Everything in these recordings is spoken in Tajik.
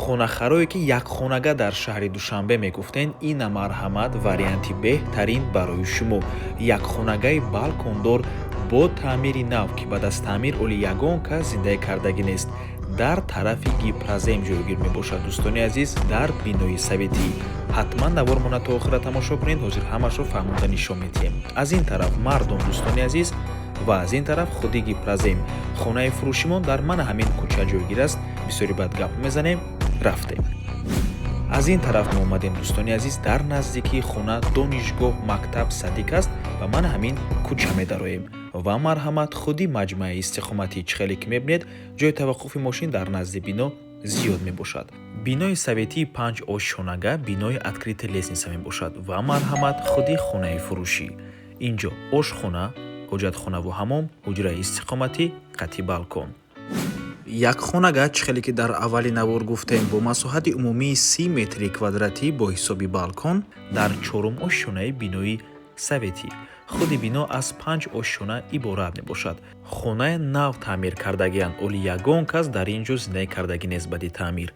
Хонахарое, ки якхонага дар шаҳри Душанбе мегуфтен, ина, марҳамат, варианти беҳтарин барои шумо: якхонагаи балкондор бо таъмири нав, ки баъд аз таъмир оли ягон кас зиндагӣ кардагӣ нест, дар тарафи Гипрозем ҷойгир мебошад. Дӯстони азиз, дар бинои советӣ. Ҳатман навормона то охира тамошо кунед, ҳозир ҳамашро фаҳмонда нишон медиҳем. Аз ин тараф мардум, дӯстони азиз, ва аз ин тараф худи Гипрозем. Хонаи фурӯшимон дар мана ҳамин кӯча ҷойгир аст. Бисёри баъд гап мезанем, рафтем. Аз ин тараф мо омадем, дӯстони азиз, дар наздикии хона донишгоҳ, мактаб, садик аст ва мана ҳамин кӯча медароем ва, марҳамат, худи маҷмӯаи истиқоматӣ. Чӣ хеле ки мебинед, ҷои таваққуфи мошин дар назди бино зиёд мебошад. Бинои советии панҷ ошёнага, бинои открытый лестница мебошад. Ва, марҳамат, худи хонаи фурӯшӣ. Инҷо ошхона, ҳоҷатхонаву ҳамом, ҳуҷраи истиқоматӣ қати балкон. Як хонага, чӣ хеле ки дар аввали навор гуфтем, бо масоҳати умумии 30 метри квадратӣ бо ҳисоби балкон дар чорум ошёнаи бинои советӣ. Худи бино аз панҷ ошёна иборат мебошад. Хонаи нав таъмир кардагианд, оли ягон кас дар ин ҷо зиндагӣ кардагӣ нест баъди таъмир.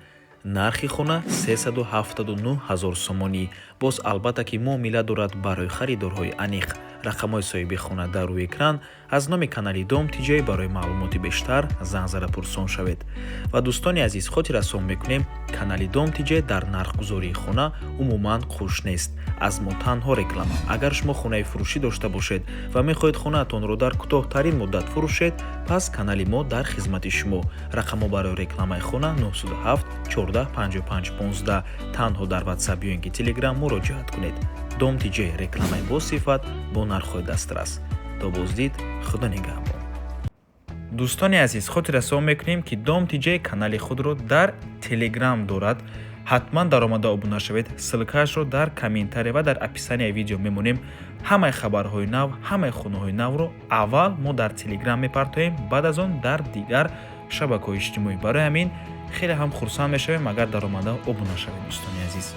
Нархи хона 379 ҳазор сомонӣ. Боз, албатта, ки муомила дорад. Барои харидорҳои аниқ рақамҳои соҳиби хона дар рӯи экран. Аз номи канали Дом Тиҷай барои маълумоти бештар занг зада пурсон шавед. Ва, дӯстони азиз, хотиррасон мекунем, канали Дом Тиҷай дар нархгузории хона умуман қуш нест. Аз мо танҳо реклама. Агар шумо хонаи фурӯшӣ дошта бошед ва мехоҳед хонаатонро дар кӯтоҳтарин муддат фурӯшед, пас канали мо дар хизмати шумо. Рақамҳо барои рекламаи хона 907 14 55 15. Танҳо дар Ватсап ё ин ки Телеграм муроҷиат кунед. Дом Тиҷай: рекламаи босифат бо нархҳои дастрас. То боздид, Худо нигаҳбон. Дӯстони азиз, хотиррасон мекунем, ки Дом Тиҷай канали худро дар Телеграм дорад. Ҳатман даромада обуна шавед. Ссылкаашро дар комментария ва дар описанияи видео мемонем. Ҳамаи хабарҳои нав, ҳамаи хонаҳои навро аввал мо дар Телеграм мепартоем, баъд аз он дар дигар шабакаҳои иҷтимоӣ. Барои ҳамин хеле ҳам хурсанд мешавем, агар даромада обуна шавед, дӯстони азиз.